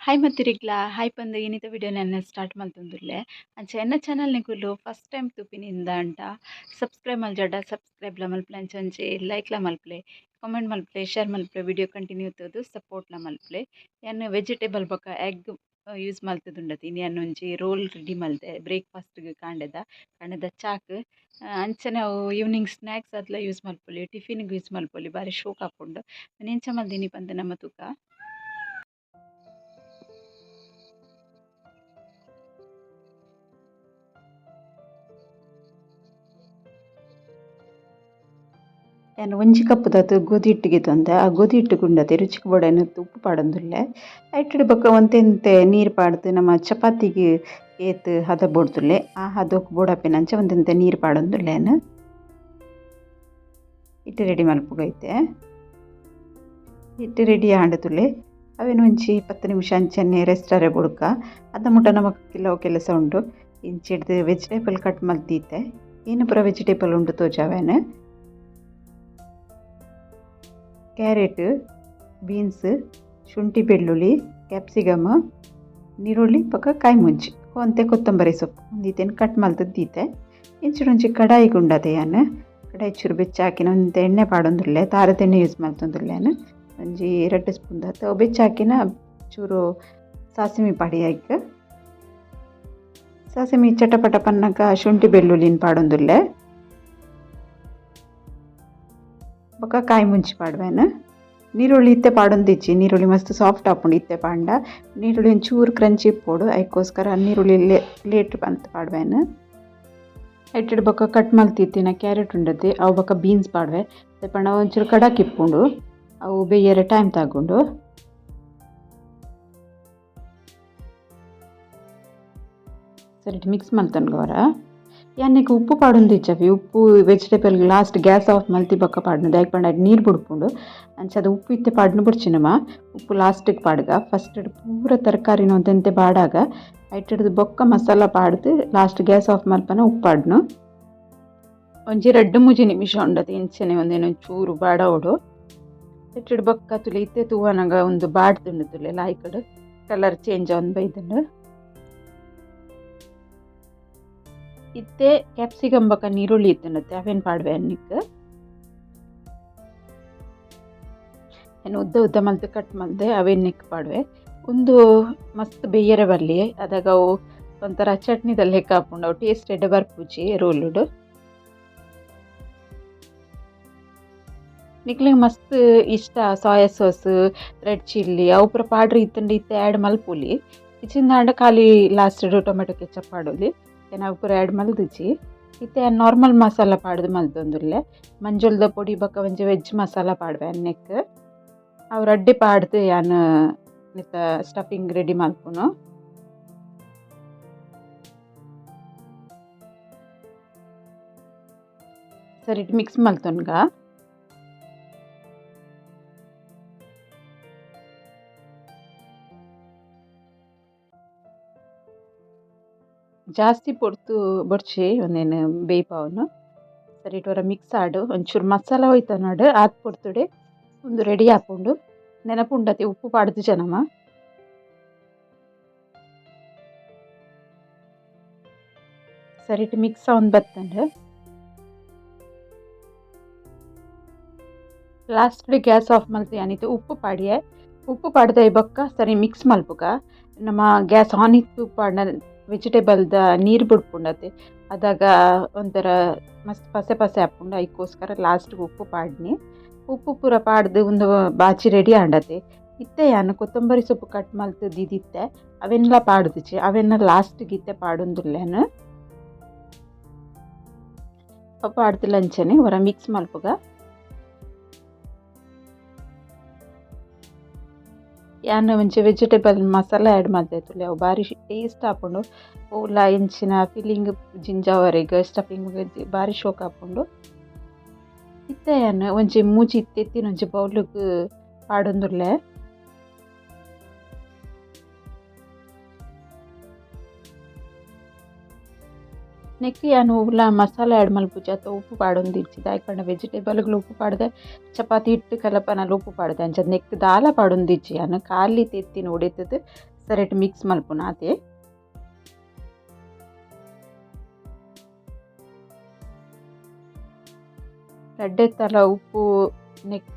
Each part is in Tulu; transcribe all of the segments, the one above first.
Hi ಮತ್ತಿರಿಗ್ಲ hi ಪಂದು ಇನಿತ ವಿಡಿಯೋ ನನ್ನ ಸ್ಟಾರ್ಟ್ ಮಲ್ತೊಂದುಲ್ಲೆ. ಅಂಚ ಎನ್ನ ಚಾನಲ್ ನಿಕುಲು ಫಸ್ಟ್ ಟೈಮ್ ತೂಪಿನಿಂದ ಅಂಟ ಸಬ್ಸ್ಕ್ರೈಬ್ ಮಲ್ಜಡ ಸಬ್ಸ್ಕ್ರೈಬ್ ಲ ಮಲ್ಪುಲೆ, ಅಂಚ ಒಂಜಿ ಲೈಕ್ ಲ ಮಲ್ಪುಲೆ, ಕಾಮೆಂಟ್ ಮಲ್ಪುಲೆ, ಶೇರ್ ಮಲ್ಪುಲೆ, ವಿಡಿಯೋ ಕಂಟಿನ್ಯೂ ತೂದು ಸಪೋರ್ಟ್ ಲ ಮಲ್ಪುಲೆ. ಯಾನ್ ವೆಜಿಟೇಬಲ್ ಬೊಕ ಎಗ್ ಯೂಸ್ ಮಲ್ತುದುಂಡತಿ. ಇನಿ ಯಾನ್ ಒಂಜಿ ರೋಲ್ ರೆಡಿ ಮಲ್ತೆ ಬ್ರೇಕ್ಫಾಸ್ಟ್ ಕಾಂಡೆದ ಕಾಂಡೆದ ಚಾಕ್. ಅಂಚನೆ ಅವು ಈವ್ನಿಂಗ್ ಸ್ನ್ಯಾಕ್ಸ್ ಆದ್ಲ ಯೂಸ್ ಮಲ್ಪೊಲಿ, ಟಿಫಿನ್ ಯೂಸ್ ಮಲ್ಪೊಲಿ, ಬಾರಿ ಶೋಕ್ ಆಪುಂಡು. ಎಂಚ ಮಲ್ದಿನಿ ಪಂದ್ ನಮ ತೂಕ. ಯಾನ್ ಒಂಜಿ ಕಪ್ಪುದಾತ್ ಗೋಧಿ ಹಿಟ್ಟಿಗೆ ತೊಂದೆ. ಆ ಗೋಧಿ ಹಿಟ್ಟು ಗುಂಡತೆ ರುಚಿಕ್ ಬೋಡಾಯಿನ ಉಪ್ಪು ಪಾಡೊಂದುಲ್ಲೆ. ಐಟೆಡ್ ಬೊಕ ಒಂತೆ ನೀರು ಪಾಡ್ದು ನಮ್ಮ ಚಪಾತಿಗ್ ಏತ್ ಹದ ಬೋಡ್ದುಲ್ಲೆ ಆ ಹದೊಕ್ ಬೋಡಾಪಿನಂಚ ಒಂತೆಂತೆ ನೀರು ಪಾಡೊಂದುಲ್ಲೆ. ಯಾನ್ ಹಿಟ್ಟು ರೆಡಿ ಮಲ್ಪುಗ ಇತ್ತೆ. ಹಿಟ್ಟು ರೆಡಿ ಆಂಡ ತುಲೆ ಅವೆನ್ ಒಂಜಿ 10 ನಿಮಿಷ ಅಂಚನೆ ರೆಸ್ಟ್ ಆರೆ ಬುಡ್ಕ. ಅದ ಮುಟ ನಮಕ್ ಕೆಲವು ಕೆಲಸ ಉಂಡು. ಇಂಚಿಡ್ದು ವೆಜಿಟೇಬಲ್ ಕಟ್ ಮಲ್ತಿತ್ತೆ. ಏನು ಪೂರ ವೆಜಿಟೇಬಲ್ ಉಂಡು ತೋಜಾವೇನು. ಕ್ಯಾರೆಟ್, ಬೀನ್ಸ್, ಶುಂಠಿ ಬೆಳ್ಳುಳ್ಳಿ, ಕ್ಯಾಪ್ಸಿಕಮ್, ನೀರುಳ್ಳಿ ಬೊಕ ಕಾಯಿ ಮುಂಚಿ, ಒಂತೆ ಕೊತ್ತಂಬರಿ ಸೊಪ್ಪು ಒಂದೀತೇನು ಕಟ್ ಮಲ್ತದ್ದು ದೀತೆ. ಇಂಚಿಡೊಂಜಿ ಕಡಾಯಿ ಗುಂಡತೆ ಯಾನ್. ಕಡಾಯಿ ಚೂರು ಬೆಚ್ಚ ಹಾಕಿನ ಒಂತೆ ಎಣ್ಣೆ ಪಾಡೊಂದುಲ್ಲೆ. ತಾರದ ಎಣ್ಣೆ ಯೂಸ್ ಮಲ್ತೊಂದುಲ್ಲೆ ಯಾನ್. ಒಂಜಿ 2 ಸ್ಪೂನ್ ದಾತ್ ಅವು ಬೆಚ್ಚ ಹಾಕಿನ ಚೂರು ಸಾಸಿಮೆ ಪಾಡಿ ಐಕ್. ಸಾಸಿಮೆ ಚಟಪಟ ಪನ್ನಗ ಶುಂಠಿ ಬೆಳ್ಳುಳ್ಳಿನ ಪಾಡೊಂದುಲ್ಲೆ. ಬೊಕ ಕಾಯಿ ಮುಂಚಿ ಪಾಡ್ವೇನು. ನೀರುಳ್ಳಿ ಇತ್ತೆ ಪಾಡೊಂದಿಜ್ಜಿ. ನೀರುಳ್ಳಿ ಮಸ್ತ್ ಸಾಫ್ಟ್ ಆಪುಂಡು ಇತ್ತೆ ಪಾಂಡ. ನೀರುಳ್ಳಿ ಒಂಚೂರು ಕ್ರಂಚಿ ಇಪ್ಪೊಡು, ಐಕೋಸ್ಕರ ನೀರುಳ್ಳಿ ಲೇಟ್ ಪಂತ್ ಪಾಡ್ವೇನು. ಐಟೆಡ್ ಬೊಕ ಕಟ್ ಮಲ್ತಿತ್ತಿನ ಕ್ಯಾರೆಟ್ ಉಂಡತೆ ಅವು ಬೊಕ ಬೀನ್ಸ್ ಪಾಡ್ವೆ. ಪಂಡ ಒಂಚೂರು ಕಡಕ್ ಇಪ್ಪುಂಡು, ಅವು ಬೇಯರೆ ಟೈಮ್ ತಾಗುಂಡು. ಸರಿ ಮಿಕ್ಸ್ ಮಲ್ತೊನ್ಗವರ. ಯಾನ್ ಉಪ್ಪು ಪಾಡೊಂದಿಜ್ಜವಿ. ಉಪ್ಪು vegetable last gas off ಮಲ್ತಿ ಬೊಕ್ಕ ಪಾಡ್ನು. ದಾಯೆಗ್ ಪಂಡ ಐಟ್ ನೀರು ಬುಡ್ಪುಂಡು. ಅಂಚ ಅದು ಉಪ್ಪು ಇತ್ತೆ ಪಾಡ್ನು ಬೊಡ್ಚಿನಮ. ಉಪ್ಪು ಲಾಸ್ಟಿಗೆ ಪಾಡ್ಗ. ಫಸ್ಟ್ ಪೂರ ತರಕಾರಿನ ಒಂತೆಂತೆ ಬಾಡಾಗ ಐಟೆಡ್ದು ಬೊಕ್ಕ ಮಸಾಲ ಪಾಡ್ದು last gas off ಮಲ್ಪನ ಉಪ್ಪು ಪಾಡ್ನು. ಒಂಜಿ 2-3 ನಿಮಿಷ ಉಂಡತೆ ಇಂಚನೆ ಒಂದೇನು ಚೂರು ಬಾಡಾವೊಡು. ಐಟೆಡ್ ಬೊಕ್ಕ ತುಲೆ ಇತ್ತೆ ತೂವನಗ ಒಂದು ಬಾಡ್ದುಂಡು ತುಲೆ ಲಾಯ್ಕಡ್ ಕಲರ್ ಚೇಂಜ್ ಆವೊಂದು ಬೈದುಂಡು. ಇತ್ತೆ ಕ್ಯಾಪ್ಸಿಕಮ್ ಬೊಕ ನೀರುಳ್ಳಿ ಇತ್ತುಂಡತೆ ಅವೆನ್ ಪಾಡ್ವೆ ನಿಕ್. ಯಾನ್ ಉದ್ದ ಉದ್ದ ಮಲ್ತ್ ಕಟ್ ಮಲ್ದೆ ಅವೆನ್ ನೆಕ್ ಪಾಡ್ವೆ. ಉಂದು ಮಸ್ತ್ ಬೇಯರೆ ಬಲ್ಲಿ, ಅದಗ ಅವು ಒಂಥರ ಚಟ್ನಿದ ಲೆಕ್ಕ ಆಪುಂಡು. ಅವು ಟೇಸ್ಟ್ ಎಡ್ಡೆ ಬರ್ಪುಜಿ ರೋಲುಡು. ನಿಕ್ಲೆಗ್ ಮಸ್ತ್ ಇಷ್ಟ soya sauce, red chilli ಅವು ಪೂರ ಪಾಡ್ರೆ ಇತ್ತುಂಡ ಇತ್ತೆ ಆ್ಯಡ್ ಮಲ್ಪೊಲಿ. ಇಜ್ಜಿಂದಾಂಡ ಖಾಲಿ last tomato ketchup ಪಾಡೊಲಿ. ಯಾನ್ ಅವು ಪೂರ ಆ್ಯಡ್ ಮಲ್ದಿಜಿ. ಇತ್ತೆ ನಾರ್ಮಲ್ ಮಸಾಲ ಪಾಡ್ದು ಮಲ್ತೊಂದುಲ್ಲೆ. ಮಂಜೊಲ್ದ ಪೊಡಿ ಬೊಕ ಒಂಜಿ ವೆಜ್ ಮಸಾಲ ಪಾಡ್ವೆ ನೆಕ್. ಅವು ರಡ್ಡೆ ಪಾಡ್ದು ಯಾನ್ ನೆತ್ತ ಸ್ಟಫಿಂಗ್ ರೆಡಿ ಮಲ್ಪುನು. ಸರಿ ಮಿಕ್ಸ್ ಮಲ್ತೊನ್ಗ. ಜಾಸ್ತಿ ಪೊರ್ತು ಬೊಡ್ಚಿ ಒಂದೇನು ಬೇಯ್ಪಾವುನು. ಸರಿ ಒರ ಮಿಕ್ಸ್ ಆಡು ಒಂಚೂರು ಮಸಾಲ ಹೋಯ್ತನಾಡು ಆತ್ ಪೊರ್ತುಡೆ ಉಂದು ರೆಡಿ ಆಪುಂಡು. ನೆನಪುಂಡತೆ ಉಪ್ಪು ಪಾಡ್ದಿಜ ನಮ. ಸರಿಟ್ ಮಿಕ್ಸ್ ಆವೊಂದು ಬತ್ತುಂಡು. Last gas off ಮಲ್ತ್ ಯಾನ್ ಇತ್ತೆ ಉಪ್ಪು ಪಾಡಿಯೆ. ಉಪ್ಪು ಪಾಡ್ದ ಬೊಕ್ಕ ಸರಿ ಮಿಕ್ಸ್ ಮಲ್ಪುಗ. ನಮ್ಮ ಗ್ಯಾಸ್ ಆನ್ ಇತ್ತು ಪಾಡ್ನ ವೆಜಿಟೇಬಲ್ದ ನೀರು ಬುಡ್ಪುಂಡತೆ ಅದಾಗ ಒಂಥರ ಮಸ್ತ್ ಪಸೆ ಪಸೆ ಆಪುಂಡು. ಐಕೋಸ್ಕರ ಲಾಸ್ಟ್ಗೆ ಉಪ್ಪು ಪಾಡ್ನಿ. ಉಪ್ಪು ಪೂರ ಪಾಡ್ದು ಉಂದು ಬಾಜಿ ರೆಡಿ ಆಂಡತೆ. ಇತ್ತೆ ಯಾನ್ ಕೊತ್ತಂಬರಿ ಸೊಪ್ಪು ಕಟ್ ಮಲ್ತ್ ದೀದಿತ್ತೆ ಅವೆನ್ಲ ಪಾಡ್ದಿಜಿ. ಅವೆನ್ನ ಲಾಸ್ಟ್ಗೆ ಇತ್ತೆ ಪಾಡೊಂದುಲ್ಲೆ ಯಾನ್. ಪಾಡ್ದಿಲ್ಲ ಅಂಚನೆ ಒರ ಮಿಕ್ಸ್ ಮಲ್ಪುಗ. ಯಾನ್ ಒಂಜಿ ವೆಜಿಟೇಬಲ್ ಮಸಾಲ ಆ್ಯಡ್ ಮಲ್ತೆ ಅವು ಬಾರಿ ಟೇಸ್ಟ್ ಆಪುಂಡು. ಓಲ ಇಂಚಿನ ಫಿಲ್ಲಿಂಗ್ ಜಿಂಜಾವರೆಗ್ ಸ್ಟಫಿಂಗ್ ಬಾರಿ ಶೋಕ್ ಆಪುಂಡು. ಇತ್ತೆ ಯಾನ್ ಒಂಜಿ ಮೂಜಿ ಇತ್ತೆತ್ತಿನ ಒಂಜಿ ಬೌಲುಗ್ ಪಾಡೊಂದುಲ್ಲೆ. ನೆಕ್ಕ್ ಯಾನ್ ಒವ್ಲ ಮಸಾಲೆ ಆ್ಯಡ್ ಮಲ್ಪುಜಿ ಅತ್ತ ಉಪ್ಪು ಪಾಡೊಂದಿಜ್ಜಿ. ದಾಯೆ ಪಂಡ ವೆಜಿಟೇಬಲ್ಗ್ ಉಪ್ಪು ಪಾಡ್ದೆ ಚಪಾತಿ ಹಿಟ್ಟು ಕಲಪನಲ ಉಪ್ಪು ಪಾಡ್ದೆ. ಅಂಚ ನೆಕ್ಕ್ ದಾಲ ಪಾಡೊಂದಿಜ್ಜಿ ಯಾನ್. ಖಾಲಿ ತೆತ್ತಿನ ಉಡೆತುದು ಸರಿಟ್ ಮಿಕ್ಸ್ ಮಲ್ಪುನ ಆತೆ. ರಡ್ಡೆ ತಲ ಉಪ್ಪು ನೆಕ್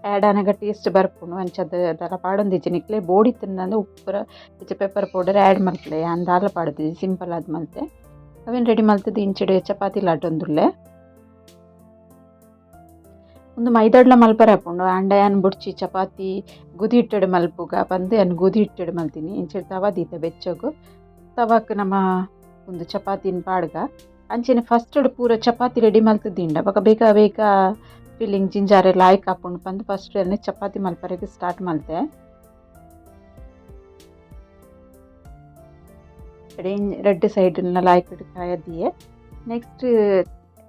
ಆ್ಯಡ್ ಆನಗ ಟೇಸ್ಟ್ ಬರ್ಪುಂಡು ಅಂಚದ ದಾಲ ಪಾಡೊಂದಿಜ್ಜಿ ನಿಕ್ಲೆ ಬೋಡಿ ತಿನ್ನಂದು ಉಪ್ಪು ಇಜ್ಜ pepper powder add ಮಲ್ಪುಲೆ ಯಾನ್ ದಾಲ ಪಾಡ್ದಿಜ್ಜಿ ಸಿಂಪಲ್ ಆದ್ ಮಲ್ತೆ. ಅವೆನ್ ರೆಡಿ ಮಲ್ತುದು ಇಂಚಿಡ್ ಚಪಾತಿ ಲಾಟೊಂದುಲ್ಲೆ. ಉಂದು ಮೈದಾಡ್ಲ ಮಲ್ಪರೆ ಆಪುಂಡು ಆಂಡ ಯಾನ್ ಬೊಡ್ಚಿ ಚಪಾತಿ ಗೋಧಿ ಹಿಟ್ಟುಡು ಮಲ್ಪುಗ ಪಂದ್ ಯಾನ್ ಗೋಧಿ ಹಿಟ್ಟುಡು ಮಲ್ತಿನಿ. ಇಂಚಿಡ್ ತವ ದೀತೆ ಬೆಚ್ಚಗು ತವಕ್ ನಮ ಉಂದು ಚಪಾತಿನ್ ಪಾಡ್ಗ ಅಂಚನೆ ಫಸ್ಟ್ ಪೂರ ಚಪಾತಿ ರೆಡಿ ಮಲ್ತುದಿಂಡ ಬೊಕ ಬೇಗ ಬೇಗ ಫಿಲ್ಲಿಂಗ್ ಜಿಂಜಾರೆ ಲಾಯ್ಕ್ ಆಪುಂಡು ಪಂದ್ ಫಸ್ಟ್ ಯಾನ್ ಚಪಾತಿ ಮಲ್ಪರೆಗ್ ಸ್ಟಾರ್ಟ್ ಮಲ್ತೆ. ರೆಡ್ ಸೈಡ್ ಲಾಯ್ಕ್ ಕಾಯ ದೀಯೆ. ನೆಕ್ಸ್ಟ್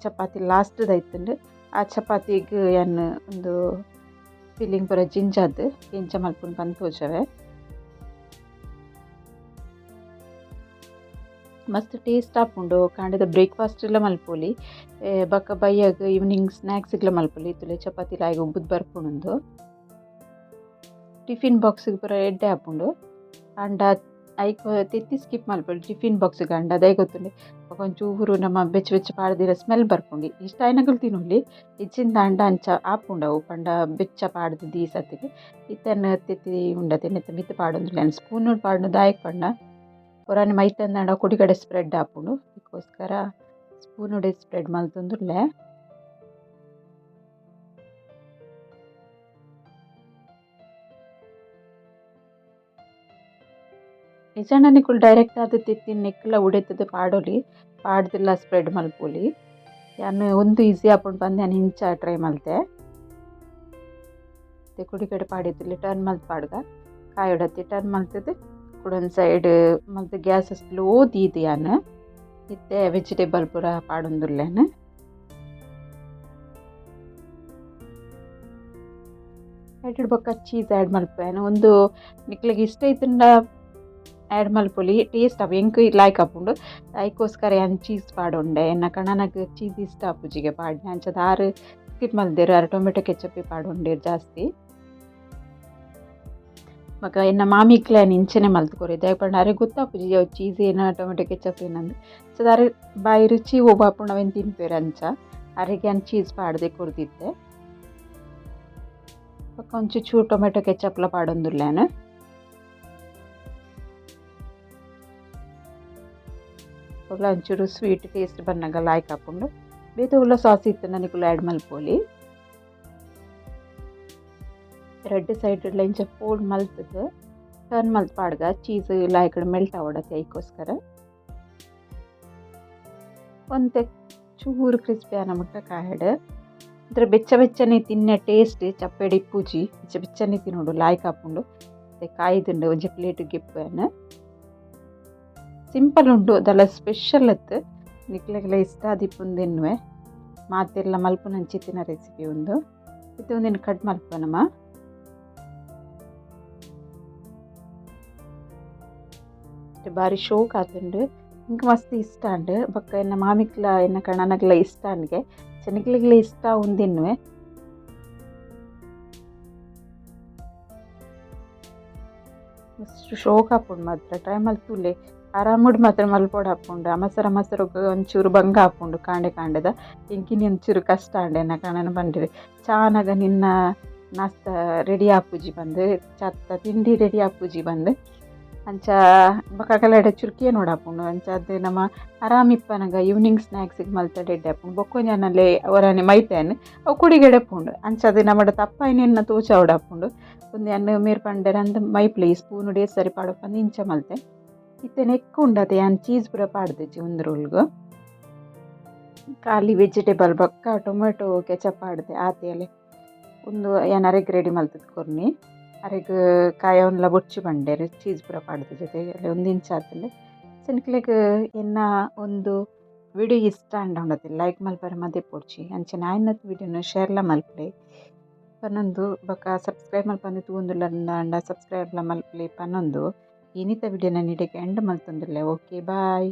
ಚಪಾತಿ ಲಾಸ್ಟ್ ದೈತುಂಡು ಆ ಚಪಾತಿಗ್ ಯಾನ್ ಉಂದು ಫಿಲ್ಲಿಂಗ್ ಪೂರ ಜಿಂಜಾದ್ ಎಂಚ ಮಲ್ಪುನು ಪಂದ್ ತೋಜವೆ. ಮಸ್ತ್ ಟೇಸ್ಟ್ ಆಪುಂಡು ಕಾಂಡೆದ ಬ್ರೇಕ್ಫಾಸ್ಟ್ ಲ ಮಲ್ಪೊಲಿ ಬೊಕ ಬಯ್ಯಗ್ ಈವ್ನಿಂಗ್ ಸ್ನಾಕ್ಸ್ ಲ ಮಲ್ಪೊಲಿ ಇತ್ತುಲೆ ಚಪಾತಿ ಲಾಯ್ಕ್ ಉಬ್ಬುದು ಬರ್ಪುಂಡು. ಟಿಫಿನ್ ಬಾಕ್ಸ್ ಗ್ ಪೂರ ಎಡ್ಡೆ ಆಪುಂಡು ಆಂಡ ಐಕ್ ತೆತ್ತಿ ಸ್ಕಿಪ್ ಮಲ್ಪೊಲಿ ಟಿಫಿನ್ ಬಾಕ್ಸ್ ಗ್ ಆಂಡ ದಾಯೆ ಗೊತ್ತುಂಡೆ ಬೊಕ ಒಂಚೂರು ನಮ ಬೆಚ್ಚ ಬೆಚ್ಚ ಪಾಡ್ದಿರ ಸ್ಮೆಲ್ ಬರ್ಪುಂಡು ಇಷ್ಟ ಆಯಿನಕುಲು ತಿನೊಲಿ ಇಜ್ಜಿಂದ ಆಂಡ ಅಂಚ ಆಪುಂಡು ಅವು ಪಂಡ ಬೆಚ್ಚ ಪಾಡ್ದ್ ದೀಸತ್ತಿಗ್ ಇತ್ತೆನ್ ತೆತ್ತಿ ಉಂಡತೆ ನೆತ್ತ ಮಿತ್ತ್ ಪಾಡೊಂದುಲ್ಲೆ ಯಾನ್ ಸ್ಪೂನ್ ಪಾಡುನ ದಾಯೆಗ್ ಪಂಡ ಪುರಾನಿ ಮೈತಂದಾಂಡ ಕೊಡಿಕಡೆ ಸ್ಪ್ರೆಡ್ ಆಪುಂಡು ಅಯಿಕೋಸ್ಕರ ಸ್ಪೂನ್ ಸ್ಪ್ರೆಡ್ ಮಲ್ತೊಂದುಲ್ಲೆ. ನಿಜಾಂಡ ನಿಕುಲು ಡೈರೆಕ್ಟ್ ಆದ್ ತೆತ್ತಿನ್ ನೆಕ್ಕ್ಲ ಉಡೆತುದು ಪಾಡೊಲಿ ಪಾಡ್ದಿಲ್ಲ ಸ್ಪ್ರೆಡ್ ಮಲ್ಪೊಲಿ. ಯಾನ್ ಉಂದು ಈಸಿ ಆಪುಂಡು ಪಂದ್ ಯಾನ್ ಇಂಚ ಟ್ರೈ ಮಲ್ತೆ. ಕುಡಿಕಡೆ ಪಾಡಿತ್ತುಲೆ ಟರ್ನ್ ಮಲ್ತ್ ಪಾಡ್ಗ ಕಾಯೊಡತ್ತಿ ಟರ್ನ್ ಮಲ್ತುದು ಕುಡೊಂಜಿ ಸೈಡ್ ಮಲ್ತ್ ಗ್ಯಾಸ್ ಸ್ಲೋ ದೀದ್ ಯಾನ್ ಇತ್ತೆ ವೆಜಿಟೇಬಲ್ ಪೂರ ಪಾಡೊಂದುಲ್ಲೆನ್. ಐಟುಡು ಬೊಕ್ಕ ಚೀಸ್ ಆ್ಯಡ್ ಮಲ್ಪುವೆ ಉಂದು ನಿಕ್ಲೆಗ್ ಇಷ್ಟ ಇತ್ತುಂಡ ಆ್ಯಡ್ ಮಲ್ಪೊಲಿ ಟೇಸ್ಟ್ ಆಪು ಎಂಕ್ ಲಾಯ್ಕ್ ಆಪುಂಡು ಐಕೋಸ್ಕರ ಯಾನ್ ಚೀಸ್ ಪಾಡೊಂಡೆ ಎನ್ನ ಕಣನಗ್ ಚೀಸ್ ಇಷ್ಟ ಆಪುಜಿಗೆ ಪಾಡ್ನೆ ಅಂಚದ ಆರ್ ಸ್ಕಿಪ್ ಮಲ್ದೆರ್ ಆರ್ ಟೊಮೆಟೊ ಕೆಚಪ್ ಪಾಡೊಂಡೆರ್ ಜಾಸ್ತಿ. ಬೊಕ ಎನ್ನ ಮಾಮಿಗ್ಲ ಯಾನ್ ಇಂಚನೆ ಮಲ್ತ್ ಕೊರ್ಯೆ ದಾಯೆ ಪಂಡ ಅರೆಗ್ ಗೊತ್ತಾಪುಜಿ ಅವು ಚೀಸ್ ಏನ ಟೊಮೆಟೊ ಕೆಚಪ್ ಏನಂದ್ ಅಂಚದ ಅರೆ ಬಾಯಿ ರುಚಿ ಒವು ಆಪುಂಡು ಅವೆನ್ ತಿನ್ಪೆರ್ ಅಂಚ ಅರೆಗ್ ಯಾನ್ ಚೀಸ್ ಪಾಡ್ದೆ ಕೊರ್ದಿತ್ತೆ. ಬೊಕ ಒಂಚೂರು ಚೂರು ಟೊಮೆಟೊ ಕೆಚಪ್ಲ ಪಾಡೊಂದುಲ್ಲೆ ಯಾನ್. ಬೊಕ ಒಂಚೂರು ಸ್ವೀಟ್ ಟೇಸ್ಟ್ ಬನ್ನಗ ಲಾಯ್ಕ್ ಆಪುಂಡು ಬೇತೆ ಒಲ್ಲ ಸಾಸ್ ಇತ್ತುಂಡ ನಿಕುಲು ಆ್ಯಡ್ ಮಲ್ಪೊಲಿ. ರಡ್ಡ್ ಸೈಡ್ ಡ್ಲ ಇಂಚ ಫೋಲ್ಡ್ ಮಲ್ತುದು ಟರ್ನ್ ಮಲ್ತ್ ಪಾಡ್ಗ ಚೀಸ್ ಲಾಯ್ಕ್ ಮೆಲ್ಟ್ ಆವೊಡತೆ ಐಕೋಸ್ಕರ. ಒಂತೆ ಚೂರು ಕ್ರಿಸ್ಪಿ ಆನ ಮುಟ್ಟ ಕಾಯಡ್. ಒಂಥರ ಬೆಚ್ಚ ಬೆಚ್ಚನೆ ತಿನ್ನೆ ಟೇಸ್ಟ್ ಚಪ್ಪೆಡ್ ಇಪ್ಪುಜಿ ಬೆಚ್ಚ ಬೆಚ್ಚನೆ ತಿನ್ನೊಡು ಲಾಯ್ಕ್ ಆಪುಂಡು. ಕಾಯ್ದುಂಡು ಒಂಜಿ ಪ್ಲೇಟ್ ಗೆಪ್ಪುವೆನ್. ಸಿಂಪಲ್ ಉಂಡು ದಾಲ ಸ್ಪೆಷಲ್ ಅತ್ತ್ ನಿಕ್ಲೆಗ್ಲ ಇಷ್ಟ ಆದಿಪ್ಪುಂದು ಎನ್ನುವೆ ಮಾತೆರ್ಲ ಮಲ್ಪುನಂಚಿತ್ತಿನ ರೆಸಿಪಿ ಉಂದು. ಇತ್ತೆ ಉಂದೆನ್ ಕಟ್ ಮಲ್ಪುವ ನಮ. ಬಾರಿ ಶೋಕ್ ಆತುಂಡು ಎಂಕ್ ಮಸ್ತ್ ಇಷ್ಟ ಆಂಡ್ ಬೊಕ್ಕ ಎನ್ನ ಮಾಮಿಗ್ಲ ಎನ್ನ ಕಣನಗ್ಲ ಇಷ್ಟ ಆಂಡ್ಗೆ ಚೆನಕ್ಲೆಗ್ಲ ಇಷ್ಟ ಉಂದು ಎನ್ನುವೆ. ಮಸ್ತ್ ಶೋಕ್ ಆಪುಂಡು ಮಾತ್ರ ಟ್ರೈ ಮಲ್ತುಲೆ ಆರಾಮುಡು ಮಾತ್ರ ಮಲ್ಪೊಡು ಆಪುಂಡು ಅಮಸರ ಅಮಸರಗ್ ಒಂಚೂರು ಬಂಗ ಆಪುಂಡು ಕಾಂಡೆ ಕಾಂಡೆದ ಎಂಕಿನಿ ಒಂಚೂರು ಕಷ್ಟ ಆಂಡ್ ಎನ್ನ ಕಣನ ಪಂಡೆರ್ ಚಾನಗ ನಿನ್ನ ನಾಸ್ತ ರೆಡಿ ಆಪುಜಿ ಪಂದ್ ಚಾತ್ತ ತಿಂಡಿ ರೆಡಿ ಆಪುಜಿ ಪಂದ್ ಅಂಚ ಬೊಕ ಅಕಲೆಡ ಚುರ್ಕಿಯೇ ನೋಡಾಪುಂಡು ಅಂಚಾದ್ ನಮ ಆರಾಮ್ ಇಪ್ಪನಗ ಈವ್ನಿಂಗ್ ಸ್ನಾಕ್ಸ್ ಮಲ್ತಡ ಎಡ್ಡೆ ಆಪುಂಡು ಬೊಕ್ಕ ಒಂಜಿ ಒರಾನೆ ಮೈತೇನ್ ಅವು ಕುಡಿಗೆಡೆ ಪೋಂಡು ಅಂಚಾದ್ ನಮಡ ತಪ್ಪಾಯಿನೆನ್ನ ತೋಜಾವೊಡಾಪುಂಡು ಉಂದು ಯಾನ್ ಮೇರ್ ಪಂಡೆರ್ ಅಂದ್ ಮೈಪ್ಲೆ ಸ್ಪೂನ್ ಏತ್ ಸರಿ ಪಾಡೊಡು ಪಂದ್ ಇಂಚ ಮಲ್ತೆ. ಇತ್ತೆ ನೆಕ್ಕ್ ಉಂಡತೆ ಯಾನ್ ಚೀಸ್ ಪೂರ ಪಾಡ್ದಿಜ್ಜಿ ಉಂದ್ರೊಲ್ಗ್ ಖಾಲಿ ವೆಜಿಟೇಬಲ್ ಬೊಕ್ಕ ಟೊಮೆಟೊ ಕೆಚಪ್ ಪಾಡ್ದೆ ಆತೆ ಉಂದು ಯಾನ್ ಅರೆಗ್ ರೆಡಿ ಮಲ್ತುದು ಕೊರ್ನಿ ಅರೆಗ್ ಕಾಯವನ್ಲ ಬೊಡ್ಚಿ ಪಂಡೆರ್ ಚೀಸ್ ಪೂರ ಪಾಡ್ದಿಜ್ಜಿ ಉಂದು ಇಂಚ ಆತುಂಡು. ಸೊ ನಿಕ್ಲೆಗ್ ಎನ್ನ ಒಂದು ವಿಡಿಯೋ ಇಷ್ಟ ಆಂಡ ಉಂಡತೆ ಲೈಕ್ ಮಲ್ಪರೆ ಮದಪೊಡ್ಚಿ ಅಂಚನೆ ಆಯಿನತ್ ವಿಡಿಯೋನು ಶೇರ್ಲ ಮಲ್ಪುಲೆ ಪನೊಂದು ಬೊಕ ಸಬ್ಸ್ಕ್ರೈಬ್ ಮಲ್ಪಂದೆ ತೂವೊಂದುಲ್ಲಂಡ ಸಬ್ಸ್ಕ್ರೈಬ್ಲ ಮಲ್ಪುಲೆ ಪನೊಂದು ಇನಿತ ವಿಡಿಯೋನ ಇಡೆಗ್ ಎಂಡ್ ಮಲ್ತೊಂದುಲ್ಲೆ. Okay bye.